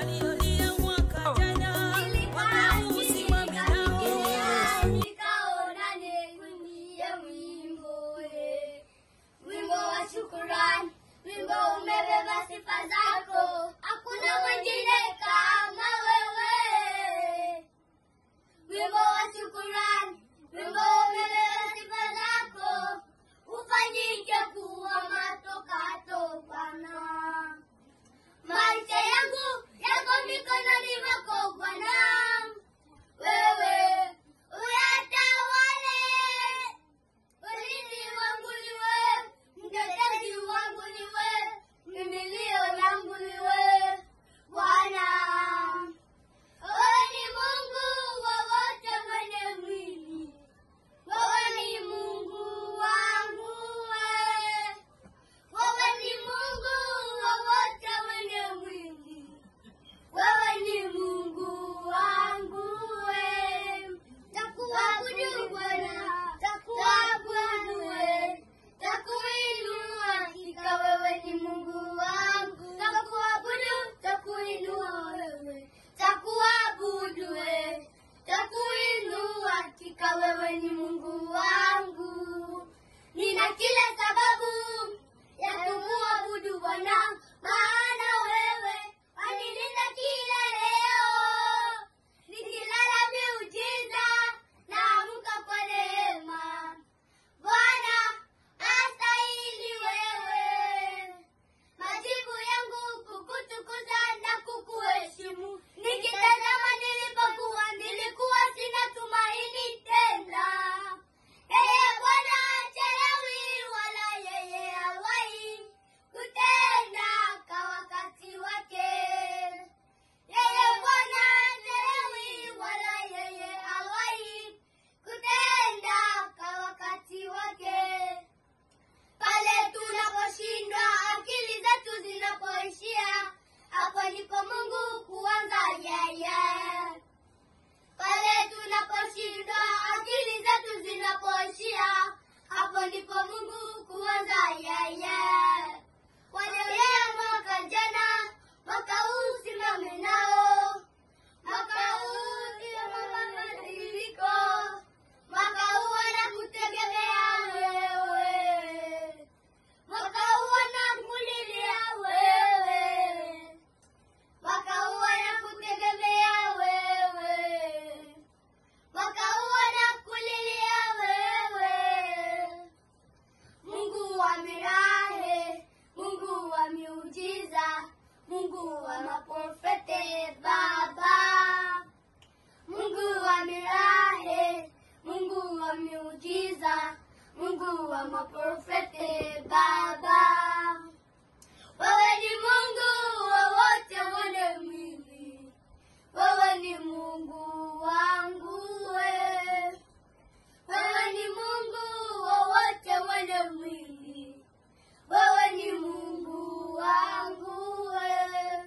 Waliolia mwaka jana, mwaka huu simame nao. Nikaona nikuimbie wimbo, wimbo wa shukrani, wimbo umebeba sifa zako, hakuna mwingine kama wewe. Wimbo wa shukrani, wimbo umebeba sifa zako, ufanyike kuwa matokato Bwana. Maisha yangu yako mikononi mwako Bwana, wewe uyatawale. Ulinzi wangu ni wewe, mtetezi wangu ni wewe, kimbilio langu ni wewe Bwana. Wewe ni Mungu wa wote wenye mwili, wewe ni Mungu wangu wewe. Wewe ni Mungu wa wote wenye mwili, wewe ni Mungu wangu wewe. Takuabudu Bwana, takuabudu wewe, takuinua, hakika wewe ni Mungu wangu. Takuabudu, takuinua wewe, takuabudu wewe, takuinua, hakika wewe ni Mungu wangu. Nina kila sababu ya kumuabudu Bwana, maana wewe wanilinda kila leo. Nikilala miujiza, naamka kwa neema. Bwana astahili wewe. Majibu yangu kukutukuza na kukuheshimu. Nikitazama nilipokuwa, nilikuwa sina tumaini tena. Yeye Bwana hachelewi wala yeye hawai kutenda kwa wakati wake. Yeye Bwana hachelewi wala yeye hawai kutenda kwa wakati wake. Pale tunaposhindwa, akili zetu zinapoishia, hapo ndipo Mungu kuanza yeye. Pale tunaposhindwa, akili zetu zinapoishia, hapo ndipo Mungu kuanza yeye. Waliolia mwaka jana, mwaka huu simame nao. Mwaka huu sio mabadiliko, mwaka huu wanakutegemea wewe. Mwaka huu wanakulilia wewe. Mwaka huu wanakutegemea wewe. Mwaka huu wanakulilia wewe. Mungu wa mirahe, Mungu wa miujiza, Mungu wa maprofete Baba. Mungu wa mirahe, Mungu wa miujiza, Mungu wa maprofete Baba. Wewe ni Mungu wa wote wenye mwili, wewe ni Mungu wangu wewe. Wewe ni Mungu wa wote wenye mwili, wewe ni Mungu wangu wewe.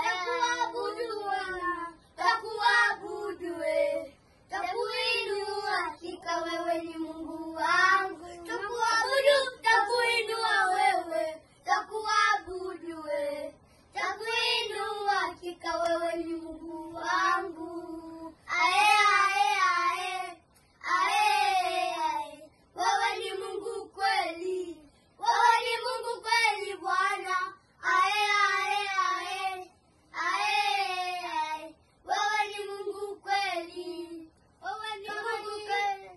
Takuabudu Bwana, takuabudu wewe, takuinua, hakika wewe ni Mungu wangu. Takuabudu, takuinua wewe, takuabudu wewe, takuinua, hakika wewe ni Mungu wangu. Ae, ae, ae. Ae, ae. Wewe ni Mungu kweli, wewe ni Mungu kweli Bwana. Ae, ae, ae. Ae, ae. Wewe ni Mungu kweli, wewe ni Mungu kweli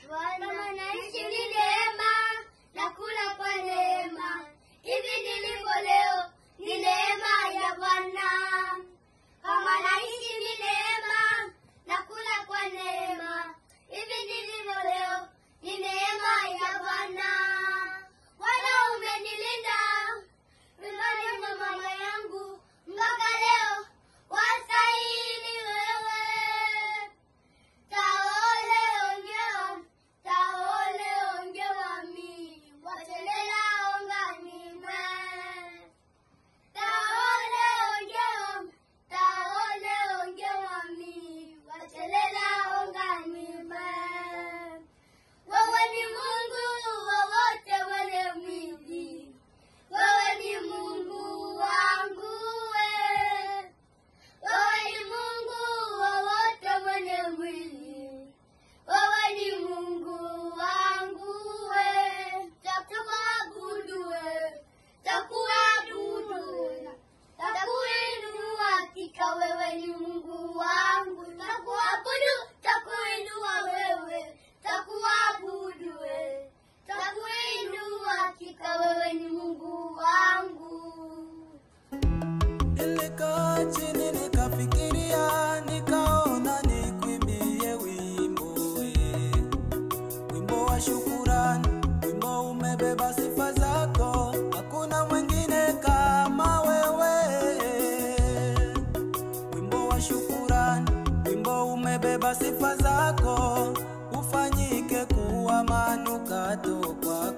Bwana. Kama naishi ni neema, nakula kwa neema, hivi nilivyo leo ni neema ya Bwana. Kama naishi ni wewe ni Mungu wangu. Takuabudu, takuinua wewe, takuabudu wewe, takuinua, hakika wewe ni Mungu wangu. Nilikaa chini nikafikiria, nikaona nikuimbie wimbo, wimbo wa shukurani, wimbo umebeba sifa zako, hakuna mwingine kama wewe. Wimbo wa shukurani, wimbo umebeba sifa zako, ufanyike kuwa manukato kwako.